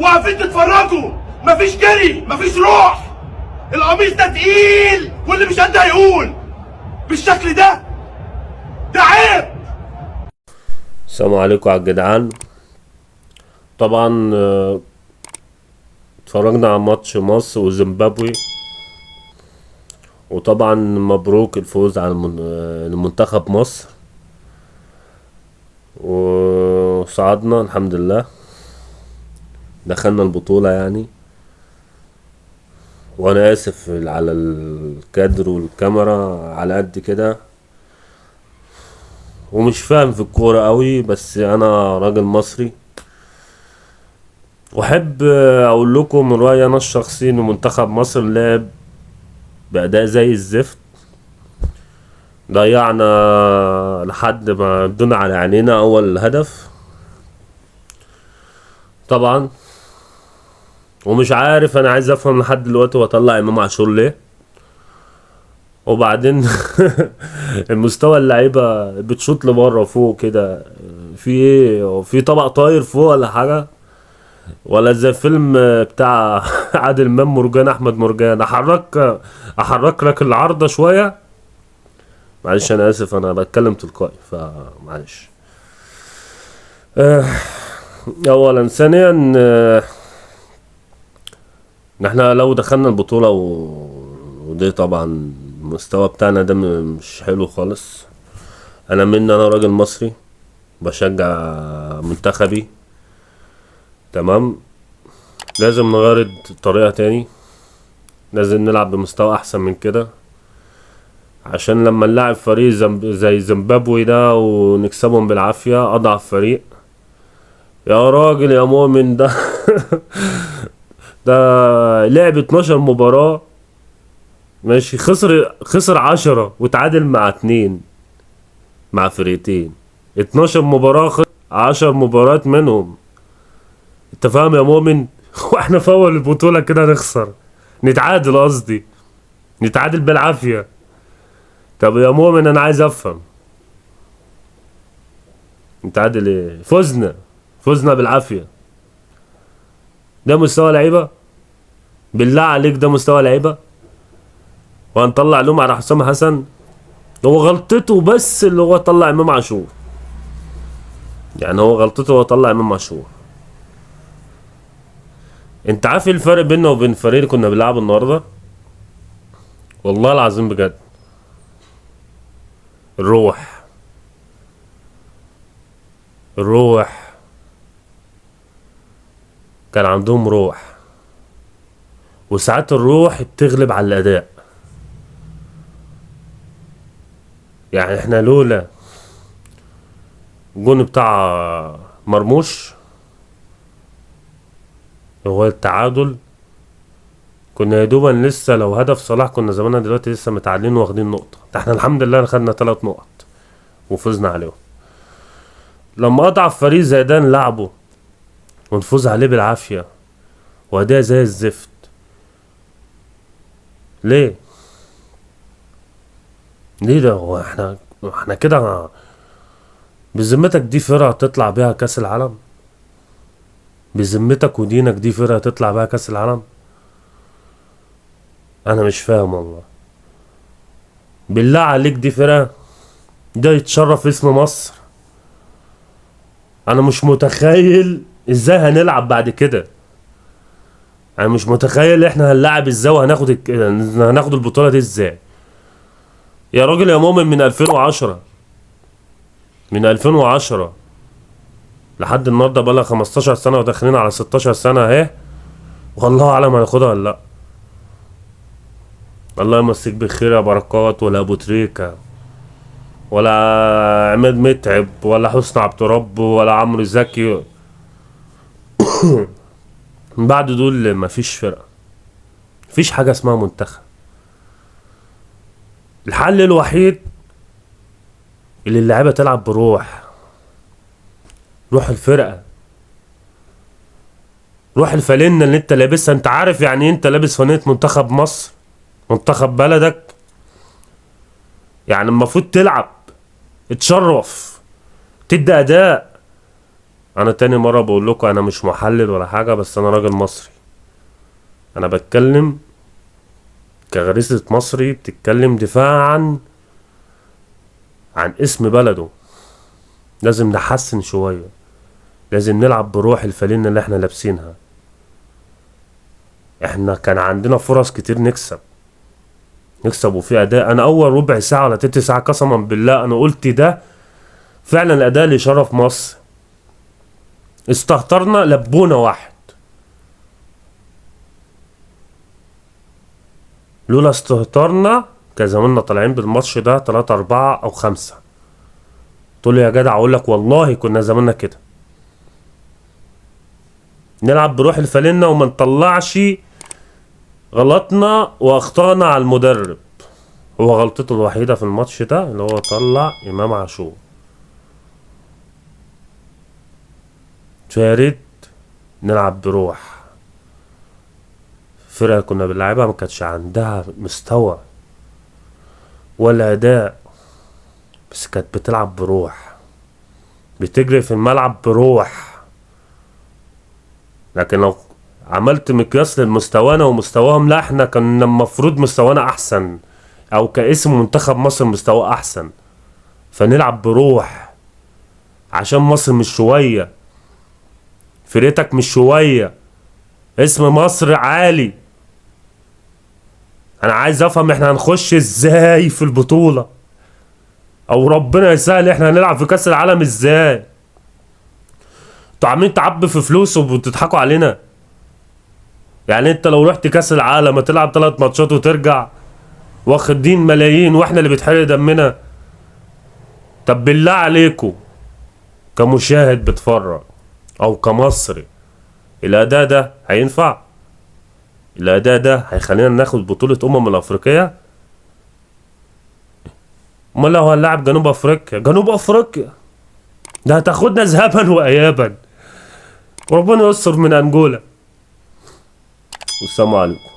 واقفين تتفرجوا، مفيش جري، مفيش روح. القميص ده تقيل واللي مش قد هيقول بالشكل ده، ده عيب. السلام عليكم على الجدعان. طبعا اتفرجنا على ماتش مصر وزيمبابوي، وطبعا مبروك الفوز على المنتخب مصر، وصعدنا الحمد لله، دخلنا البطولة يعني. وانا اسف على الكادر والكاميرا على قد كده، ومش فاهم في الكورة قوي، بس انا راجل مصري واحب اقول لكم من رأيي انا الشخصي ان منتخب مصر لعب بأداء زي الزفت. ضيعنا لحد ما ادونا على عينينا اول هدف طبعا، ومش عارف، انا عايز افهم لحد دلوقتي هو طلع امام عاشور ليه. وبعدين المستوى اللعيبة بتشوط لبره فوق كده، في ايه؟ في طبق طاير فوق ولا حاجة؟ ولا زي فيلم بتاع عادل امام مرجان احمد مرجان، احرك لك العارضة شوية. معلش انا اسف، انا بتكلم تلقائي فمعلش. اولا ثانيا، احنا لو دخلنا البطولة ودي طبعا المستوى بتاعنا ده مش حلو خالص. انا انا راجل مصري بشجع منتخبي، تمام. لازم نغير الطريقة تاني، لازم نلعب بمستوى احسن من كده، عشان لما نلعب فريق زي زيمبابوي ده ونكسبهم بالعافية، اضعف فريق. يا راجل يا مؤمن، ده ده لعب 12 مباراة ماشي، خسر 10 وتعادل مع 2، مع فرقتين. 12 مباراة خسر 10 مباريات منهم. انت فاهم يا مؤمن؟ واحنا في اول البطولة كده نخسر، نتعادل، قصدي نتعادل بالعافية. طب يا مؤمن انا عايز افهم، نتعادل ايه؟ فزنا بالعافية. ده مستوى لعيبة؟ بالله عليك ده مستوى لعيبة؟ وهنطلع لوم على حسام حسن؟ هو غلطته بس اللي هو طلع امام عاشور، يعني هو غلطته هو طلع امام عاشور. انت عارف ايه الفرق بيننا وبين الفريق اللي كنا بنلعبه النهارده؟ والله العظيم بجد، الروح. الروح كان عندهم روح، وساعات الروح بتغلب على الاداء. يعني احنا لولا الجون بتاع مرموش هو التعادل، كنا يا دوبا لسه لو هدف صلاح كنا زماننا دلوقتي لسه متعادلين واخدين نقطة. ده احنا الحمد لله خدنا 3 نقط وفزنا عليهم. لما اضعف فريق زي ده نلعبه ونفوز عليه بالعافية وأداء زي الزفت، ليه؟ ليه ده؟ هو احنا كده بذمتك دي فرقة تطلع بيها كاس العالم؟ بذمتك ودينك دي فرقة تطلع بيها كاس العالم؟ انا مش فاهم والله. بالله عليك دي فرقة؟ ده يتشرف اسم مصر؟ انا مش متخيل ازاي هنلعب بعد كده. انا مش متخيل احنا هنلعب ازاي وهناخد هناخد البطولة دي ازاي. يا راجل يا مؤمن، من 2010، من 2010 لحد النهارده بقى لها 15 سنة وداخلين على 16 سنة اهي، والله اعلم هناخدها ولا لا. الله يمسيك بالخير يا بركات، ولا ابو تريكة، ولا عماد متعب، ولا حسني عبد رب، ولا عمرو زكي. من بعد دول مفيش فرقة، مفيش حاجة اسمها منتخب. الحل الوحيد اللي اللعيبة تلعب بروح، روح الفرقة، روح الفالنة اللي انت لابسها. انت عارف يعني ايه انت لابس فانلة منتخب مصر، منتخب بلدك؟ يعني المفروض تلعب، اتشرف، تدي اداء. انا تاني مرة بقول لكم انا مش محلل ولا حاجة، بس انا راجل مصري، انا بتكلم كغريزة مصري بتتكلم دفاعا عن اسم بلده. لازم نحسن شوية، لازم نلعب بروح الفالينة اللي احنا لابسينها. احنا كان عندنا فرص كتير نكسب وفي اداء. انا اول ربع ساعة ولا تلت ساعة قسما بالله انا قلت ده فعلا الاداء اللي شرف مصر. استهترنا، لبونا واحد. لولا استهترنا كان زماننا طالعين بالماتش ده 3 4 او 5. تقول لي يا جدع، اقول لك والله كنا زماننا كده. نلعب بروح الفالنة وما نطلعش غلطنا واخطأنا على المدرب. هو غلطته الوحيدة في الماتش ده اللي هو طلع امام عاشور. فيا ريت نلعب بروح. الفرقة كنا بنلعبها ما كانتش عندها مستوى ولا اداء، بس كانت بتلعب بروح، بتجري في الملعب بروح. لكن لو عملت مقياس لمستوانا ومستواهم، لا احنا كنا المفروض مستوانا احسن، او كاسم منتخب مصر مستواه احسن. فنلعب بروح عشان مصر مش شوية، فرقتك مش شوية، اسم مصر عالي. انا عايز افهم احنا هنخش ازاي في البطولة، او ربنا يسهل احنا هنلعب في كاس العالم ازاي. انتوا عاملين تعبوا في فلوس وبتضحكوا علينا. يعني انت لو رحت كاس العالم هتلعب 3 ماتشات وترجع واخدين ملايين، واحنا اللي بيتحرق دمنا. طب بالله عليكم كمشاهد بتفرج او كمصري، الاداء ده هينفع؟ الاداء ده هيخلينا ناخد بطولة الافريقية؟ امال لو هنلعب جنوب افريقيا، جنوب افريقيا ده هتاخدنا ذهابا وايابا، وربنا يستر من انجولا. والسلام عليكم.